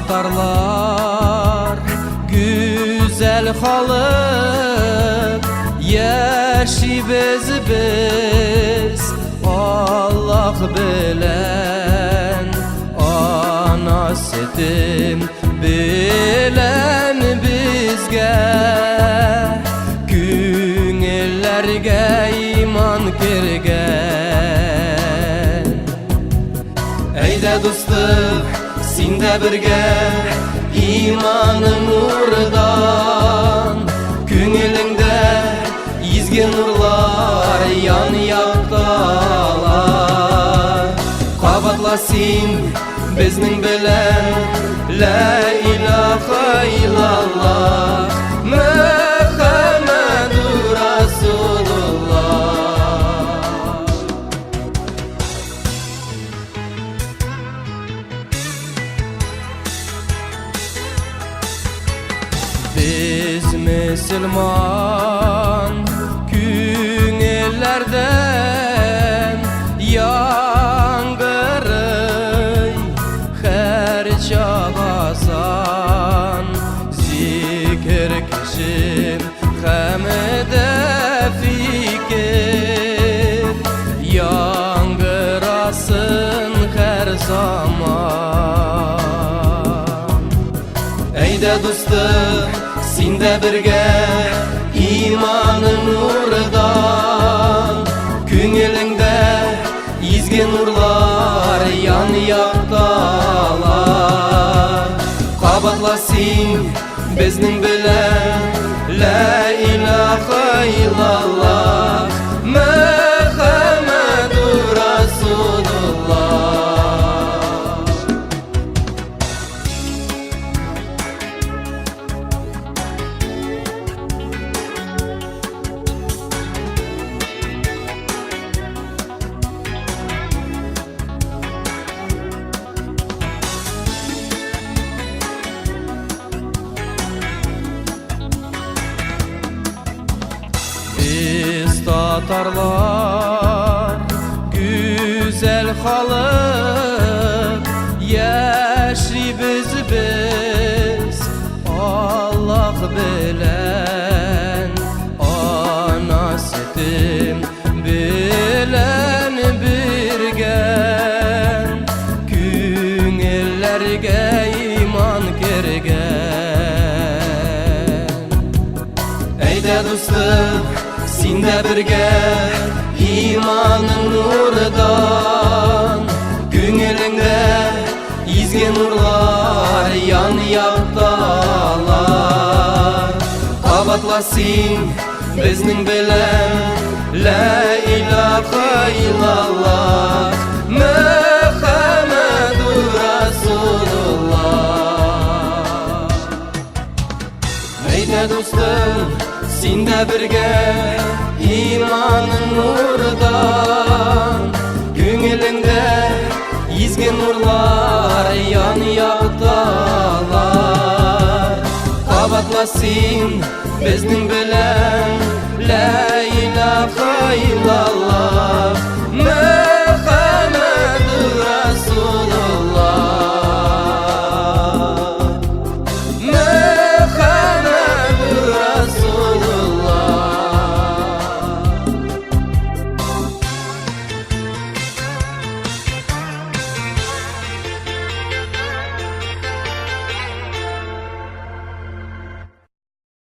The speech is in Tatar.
Татарлар, гүзәл халык, яшибез без Аллаһ белән, ана сөтем белән безгә күңелләргә иман кергән. Әйдә, дустым, син дә бергә иманың нурдан, күңелеңдә изге нурлар ян якталар. Кабатла син безнең белән: Ла илаха иллаллах, Мөхәммәдүр Расулуллах. Biz Müslüman күңелләрдән яңгырый һәр чагасан зикер кешем хәмдә фикер яңгырасын һәр заман. Әйдә, дустым, син дә бергә иманың нурдан, күңелеңдә изге нурлар ян якталар. Кабатла син безнең белән: Ла илаха иллаллах, Мөхәммәдүр Расулуллах. Biz Tatarlar, güzel халык, яшибез без Аллаһ белән, ана сөтем белән бергә күңелләргә иман кергән. Әйдә, дустым, син дә бергә иманың нурдан, күңелеңдә изге нурлар ян якталар. Кабатла син безнең белән: Ла илаха иллаллах, Мөхәммәдүр Расулуллах. Әйдә, дустым, син дә бергә иманың нурдан, күңелеңдә изге нурлар ян якталар. Кабатла син безнең белән: Ла илаха иллаллах.